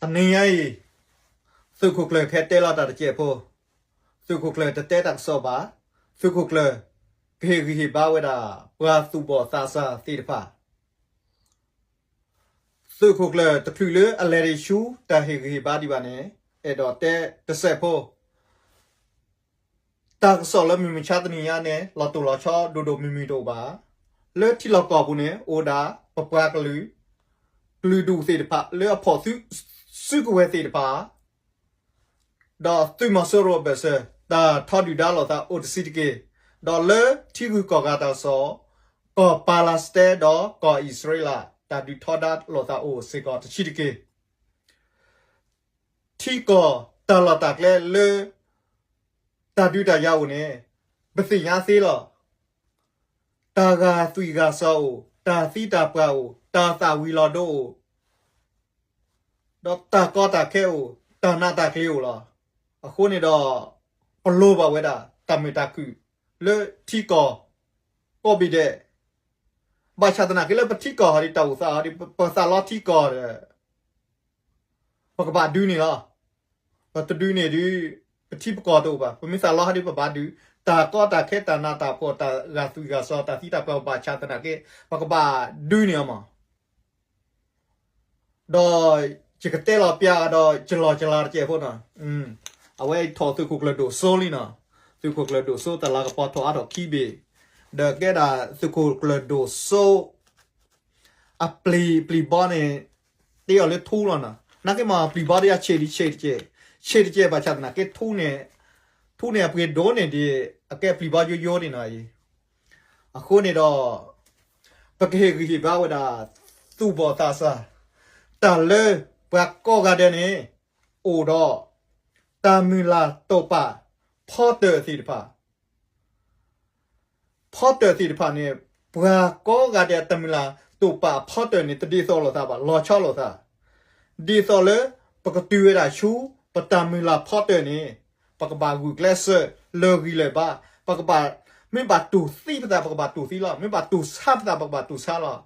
တနံၤညါအံၤ သုးခိၣ်ကျၢၢ်ကဟဲတဲလီၤတၢ်တစဲးဖိ, သုးခိၣ်ကျၢၢ်တတဲတၢ်ကစီၣ်ဘၣ်, သုးခိၣ်ကျၢၢ် ကဟ့ၣ်ဂံၢ်ဟ့ၣ်ဘါဝဲဒၣ် ပှၤသူၣ်ဘီၣ်သးစၢ်သ့ၣ်တဖၣ်, သုးခိၣ်ကျၢၢ်တချုးလၢအလဲၤဆူတၢ်ဟ့ၣ်ဂံၢ်ဟ့ၣ်ဘါဒံးဘၣ်န့ၣ် အဲၣ်ဒိးတဲတစဲးဖိ တၢ်ကစီၣ်လၢမုၢ်မဆါတနံၤညါန့ၣ် လီၤတိၢ်လီၤဆီဒိၣ်ဒိၣ်မုၢ်မုၢ်တအိၣ်ဘၣ်. လၢထံလီၢ်ကီၢ်ပူၤန့ၣ် အိၣ်ဒၣ်ပပှၤကလုာ် ကလုာ်ဒူၣ်သ့ၣ်တဖၣ် လၢအဖီၣ်သုးစုကဝဲၤသ့ၣ်တဖၣ် ဒီးသုးမီၤစိရိၤအဘၢၣ်စၢၤ တၢ်ထီဒုၣ်ဒါလိာ်သးအိၣ်တဆံးတက့ၢ်. ဒီးလၢထံဂုၤကီၢ်ဂၤတၢ်ကစီၣ် ကီၢ်ပၤလးစတဲဒီးကီၢ်အံၣ်စရ့လး တၢ်ဒုးထီဒါလိာ်သးအိၣ်စ့ၢ်ကီးတဆံးတက့ၢ်. ထံကီၢ်တၢ်လီၢ်တၢ်ကျဲလၢ တၢ်ဒုးတၢ်ယၤအိၣ်န့ၣ် ပသ့ၣ်ညါသ့လီၤ. တၢ်ဂာ်သွံၣ်ဂာ်စီၤအိၣ်, တၢ်သံတၢ်ပှၢ်အိၣ်, တၢ်သၣ်ဝံၤလီၤဒိအိၣ်, ဒီးတၢ်ကီတၢ်ခဲအိၣ်, တၢ်နးတၢ်ကျ့ၤအိၣ်လီၤ. အဃိန့ၣ်ဒီး ပလိၣ်ဘၣ်ဝဲဒၣ် တၢ်မုာ်တၢ်ခုၣ်လၢထံကီၢ်ကိးဘ့ၣ်ဒဲး. ဘၣ်ဆၣ်သနာ်က့လၢပထံကီၢ်ဟီဒ် တၢ်အိၣ်သးဟီဒ် ပသးလီထံကီၢ်ဒီး ပကဘၣ်ဒုးန့ၣ်လီၤ. ပတဒုးန့ၣ်ဒုး ပထံပကီၢ်တအိၣ်ဘၣ်. ပမ့ၢ်သးလီဟီဒ် ပဘၣ်ဒုး, တၢ်ကီတၢ်ခဲ တၢ်နးတၢ်ဖှီၣ် တၢ်ဂာ်သွံၣ်ဂာ်စီၤ တၢ်သံတၢ်ပှၢ် ဘၣ်ဆၣ်သနာ်က့ ပကဘၣ်ဒုးန့ၣ်အီၤမး. ဒီးယကတဲလီၤပျးဒီး ကလီၢ်ကလၤတစဲးဖိနီၤ, အဝဲထီၣ်သုးခိၣ်ကျၢၢ်ဒိၣ်စိလံနီၤ, သုးခိၣ်ကျၢၢ်ဒိၣ်စိ တၢ်လၤကပီၤထီၣ်အါထီၣ်ခံဘ့ၣ်, ဒီးကဲဒၣ်သုးခိၣ်ကျၢၢ်ဒိၣ်စိ အပျံၤ ပျံၤဘီန့ၣ် တ့အီၤလၢထူလီၤနီၤ. နာ်က့မး ပျံၤဘီဒ်အဆံးဒ်ဆံးတကဲး, ဆံးတကဲးဘၣ်ဆၣ်သနာ်က့ထူန့ၣ်, ထူန့ၣ်အပှ့ၤဒိၣ်န့ၢ်ဒံး အကဲပျံၤဘီယိယိန့ၣ်နီၤအံၤ. အဃိန့ၣ်ဒီး ပကဟ့ၣ်ဂံၢ်ဟ့ၣ်ဘါဝဲဒၣ် သူၣ်ဘီၣ်သးစၢ်, တၢ်လၢပှၤကိးဂၤဒဲးန့ၣ် အိၣ်ဒီး တၢ်မုၢ်လၢ်တိာ်ပာ် ဖီတၢၣ်သ့ၣ်တဖၣ် ဖီတၢၣ်သ့ၣ်တဖၣ်န့ၣ် ပှၤကိးဂၤဒဲးတၢ်မုၢ်လၢ်တိာ်ပာ်အဖီတၢၣ်န့ၣ် တဒ်သိးလိာ်သးဘၣ်, လီၤဆီလိာ်သး. ဒ်သိးလၢ ပကတုၤဝဲဒၣ်ဆူ ပတၢ်မုၢ်လၢ်ဖီတၢၣ်န့ၣ် ပကဘၣ်ဂုာ်ကျဲးစၢး လၢာ်ဂံၢ်လၢာ်ဘါ, ပကဘၣ်, မ့ၢ်ဘၣ်တူၢ်သံပသး ပကဘၣ်တူၢ်သံလီၤ, မ့ၢ်ဘၣ်တူၢ်ဆါပသး ပကဘၣ်တူၢ်ဆါလီၤ,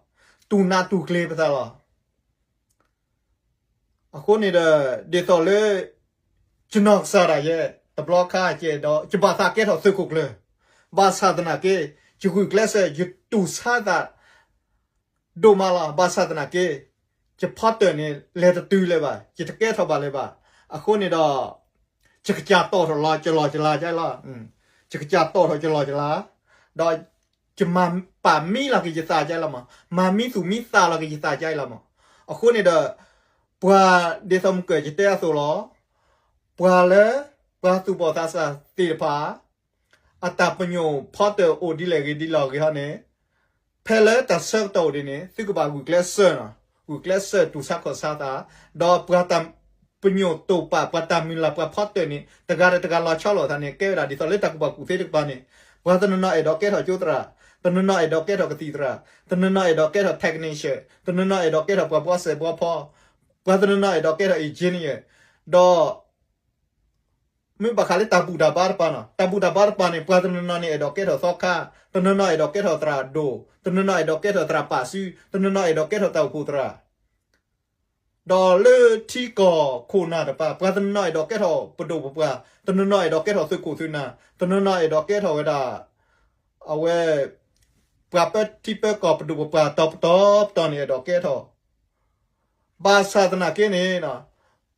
တူၢ်နးတူၢ်ကျ့ၤပသးလီၤ. အဃိန့ၣ်ဒီး ဒ်သိးလၢ ယနီၢ်ကစၢ်ဒၣ်ယဲ တဘျီခါကဲဒီး ယဘၣ်သးကဲထီၣ်သုးခိၣ်ကျၢၢ်, ဘၣ်ဆၣ်သနာ်က့ ယဂုာ်ကျဲးစၢး ယတူၢ်ဆါသး ဒိၣ်မးလီၤ. ဘၣ်ဆၣ်သနာ်က့ ယဖီတၢၣ်န့ၣ် လဲၤတတုၤလၢၤဘၣ်, ယတကဲထီၣ်ဘၣ်လၢၤဘၣ်. အဃိန့ၣ်ဒီး ယကစၢ်တီၣ်ထီၣ်လီၤ ယလီၢ်ယလၤကလီၤ, ယကစၢ်တီၣ်ထီၣ်ယလီၢ်ယလၤ, ဒီး ယမၤပာ်မံလီၤက့ၤယသးကလီၤမး, မၤမံသူၣ်မံသးလီၤက့ၤယသးကလီၤမး. အဃိန့ၣ်ဒီး ပှၤဒ်သိးမုၢ်ကၢၢ်ယတဲအသိးလီၤ, ပှၤလၢ ပှၤသူၣ်ဘီၣ်သးစၢ်သ့ၣ်တဖၣ် အတၢ်ပညိၣ်ဖီတၢၣ်အိၣ်ဒ်လဲၣ်ဂ့ၤဒ်လဲၣ်ဂ့ၤဟီန့ၣ်, ဖဲလၢတၢ်ဆၢကတီၢ်အိၣ်ဒ်န့ၣ် သုကဘၣ်ဂုာ်ကျဲးစၢးနီၤ, ဂုာ်ကျဲးစၢးတူၢ်ဆါခီၣ်ဆါသး, ဒီးပှၤတၢ်ပညိၣ်တိာ်ပာ် ပှၤတၢ်မုၢ်လၢ် ပှၤဖီတၢၣ်န့ၣ် တဂၤဒီးတဂၤလီၤဆီလိာ်သးန့ၣ် ကဲဝဲဒၣ်ဒ်သိးလၢတၢ်ကူၣ်ဘၣ်ကူၣ်သ့တကပၤန့ၣ်, ပှၤတနီၤနီၤအဲၣ်ဒိးကဲထီၣ်ကၠိသရၣ်, တနီၤနီၤအဲၣ်ဒိးကဲထီၣ်ကသံၣ်သရၣ်, တနီၤနီၤအဲၣ်ဒိးကဲထီၣ် technician, တနီၤနီၤအဲၣ်ဒိးကဲထီၣ်ပှၤဘှီစဲးဘှီဖီ, ပှၤတနီၤနီၤအဲၣ်ဒိးကဲထီၣ် engineer, ဒီး မ့ၢ်ဘၣ်ဃးလၢတၢ်ဘူၣ်တၢ်ဘါတပၤနီၤ, တၢ်ဘူၣ်တၢ်ဘါတပၤန့ၣ် ပှၤတနီၤနီၤန့ၣ် အဲၣ်ဒိးကဲထီၣ်သီခါ, တနီၤနီၤအဲၣ်ဒိးကဲထီၣ်သရၣ်ဒိၣ်, တနီၤနီၤအဲၣ်ဒိးကဲထီၣ်သရၣ်ပာ်စု, တနီၤနီၤအဲၣ်ဒိးကဲထီၣ်တၢ်အိၣ်ဖှိၣ်သရၣ်, ဒီးလၢထံကီၢ်ခိၣ်နၢ်တပၤ ပှၤတနီၤနီၤအဲၣ်ဒိးကဲထီၣ်ပဒိၣ်ပပှၢ်, တနီၤနီၤအဲၣ်ဒိးကဲထီၣ်သုးခိၣ်သုးနၢ်, တနီၤနီၤအဲၣ်ဒိးကဲထီၣ်ဝဲဒၣ် အဝဲ ပှၤပၢထံပၢကီၢ်ပဒိၣ်ပပှၢ်တီၤပတီၤပတီၤန့ၣ် အဲၣ်ဒိးကဲထီၣ် ဘၣ်ဆၣ်သနာ်က့န့ၣ်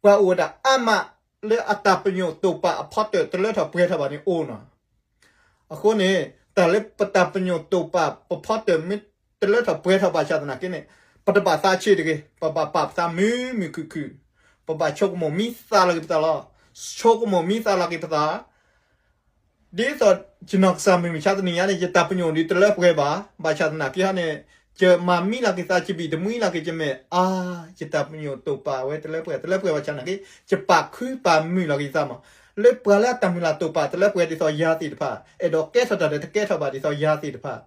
ပှၤအိၣ်ဝဲဒၣ်အါမးလၢအတၢ်ပညိၣ်တိာ်ပာ်အဖီတၢၣ်တလၢထီၣ်ပှဲၤထီၣ်ဘၣ်န့ၣ်အိၣ်နီၤ. အဃိန့ၣ် တၢ်လၢပတၢ်ပညိၣ်တိာ်ပာ်ပဖီတၢၣ် မ့ၢ်တလၢထီၣ်ပှဲၤထီၣ်ဘၣ်ဆၣ်သနာ်က့န့ၣ် ပတဘၣ်သးဆံးတဂ့ၤ, ပဘၣ်ပာ်ပသးမုာ်မုာ်ခုၣ်ခုၣ်, ပဘၣ်ဆိကမိၣ်မံသးလီၤက့ၤပသးလီၤ. ဆိကမိၣ်မံသးလီၤက့ၤပသး ဒ်သိးယနီၢ်ကစၢ်မုၢ်မဆါတနံၤညါန့ၣ် ယတၢ်ပညိၣ်ဒုးတလၢပှဲၤဘၣ်, ဘၣ်ဆၣ်သနာ်က့ဟီန့ၣ် ယမၤမံလီၤက့ၤသး ယဘံၣ်တမှံလီၤက့ၤယမဲာ်, အါ ယတၢ်ပညိၣ်တိာ်ပာ်ဝဲ တလၢပှဲၤ တလၢပှဲၤဘၣ်ဆၣ်သနာ်က့ ယပာ်ခုပာ်မုာ်လီၤက့ၤယသးမး. လၢပှၤလၢအတၢ်မုၢ်လၢ်တိာ်ပာ်တလၢပှဲၤဒ်သိးယၤသ့ၣ်တဖၣ် အဲၣ်ဒိးကဲထီၣ်တၢ်ဒီးတကဲထီၣ်ဘၣ်ဒ်သိးယၤသ့ၣ်တဖၣ်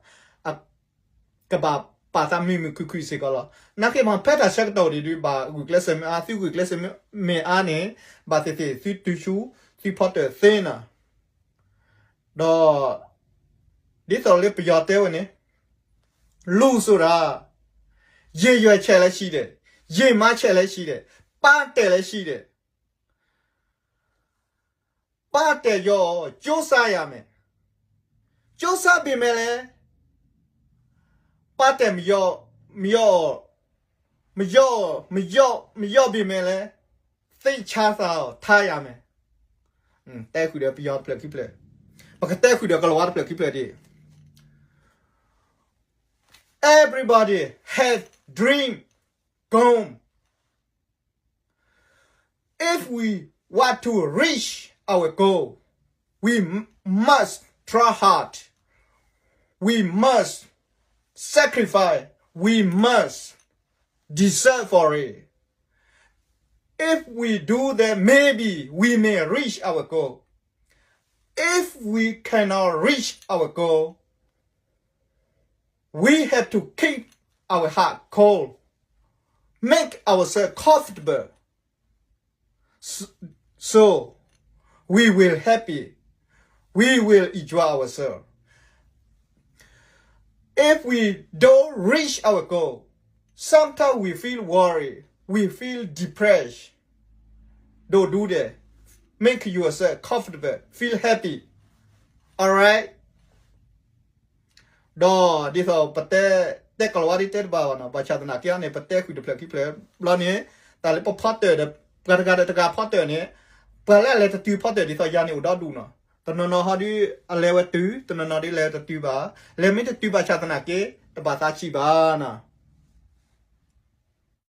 ကဘၣ်ပာ်သးမုာ်မုာ်ခုၣ်ခုၣ်စ့ၢ်ကီးလီၤ. နာ်က့မး ဖဲတၢ်ဆၢကတီၢ်ဒံးဒုး ဘၣ်ဂုာ်ကျဲးစၢးမ့ၢ်အါ, သုဂုာ်ကျဲးစၢးမ့ၢ်အါန့ၣ် ဘၣ်သ့ၣ်သ့ၣ်သုတုၤဆူ သုဖီတၢၣ်သ့နီၤ. ဒီး ဒ်သိးလၢပယီၤတဲဝဲန့ၣ် လူဆိုတာ ရေရွယ်ချက်လည်းရှိတယ်, ရေမံချက်လည်းရှိတယ်. ပၢ်တဲာ်လၢဆံးဒီး ပၢ်တဲာ်ယီၤ ကၠိစၢ်ယၤမဲာ်, ကၠိစၢ်ဘ့ၣ်မဲာ်လဲၣ်, ပၢ်တဲာ် မယီၤ, မယီၤ, မယီၤဘ့ၣ်မဲာ်လဲၣ်, သ့ၣ်ဆါသးအီၤ ထါယၤမဲာ်. တဲဃုာ်ဒီးပယီၤတဖျၢၣ်ခံဖျၢၣ်, ပကတဲဃုာ်ဒီးကလၤဝါတဖျၢၣ်ခံဖျၢၣ်ဒ် Everybody has dream goal. If we want to reach our goal, we m- must try hard. We must sacrifice. We must deserve for it. If we do that, maybe we may reach our goal. If we cannot reach our goal, we have to keep our heart cold, make ourselves comfortable. S- so we will happy. We will enjoy ourselves. If we don't reach our goal, sometimes we feel worried, we feel depressed. Don't do that. Make yourself comfortable, feel happy. Alright. ဒီးဒ်သိးပတဲ တဲကလၤဝါဒ်တဲတဘၣ်ဘၣ်နီၤ, ဘၣ်ဆၣ်သနာ်က့န့ၣ် ပတဲဃုာ်တဖျၢၣ်ခံဖျၢၣ်ဘျီန့ၣ်, တၢ်လၢပဖီတၢၣ်ဒီး ပှၤတဂၤဒီးတဂၤဖီတၢၣ်န့ၣ်, ပှၤလၢအလဲၤတတုၤဖီတၢၣ်ဒ်သိးယၤန့ၣ်အိၣ်ဒီဒူၣ်နီၤ, တနီၤနီၤဟီဒ်အလဲၤဝဲတုၤ, တနီၤနီၤဒ်လဲၤတတုၤဘၣ်, လဲၤမ့ၢ်တတုၤဘၣ်ဆၣ်သနာ်က့ တဘၣ်သးဆံးဘၣ်နီၤ.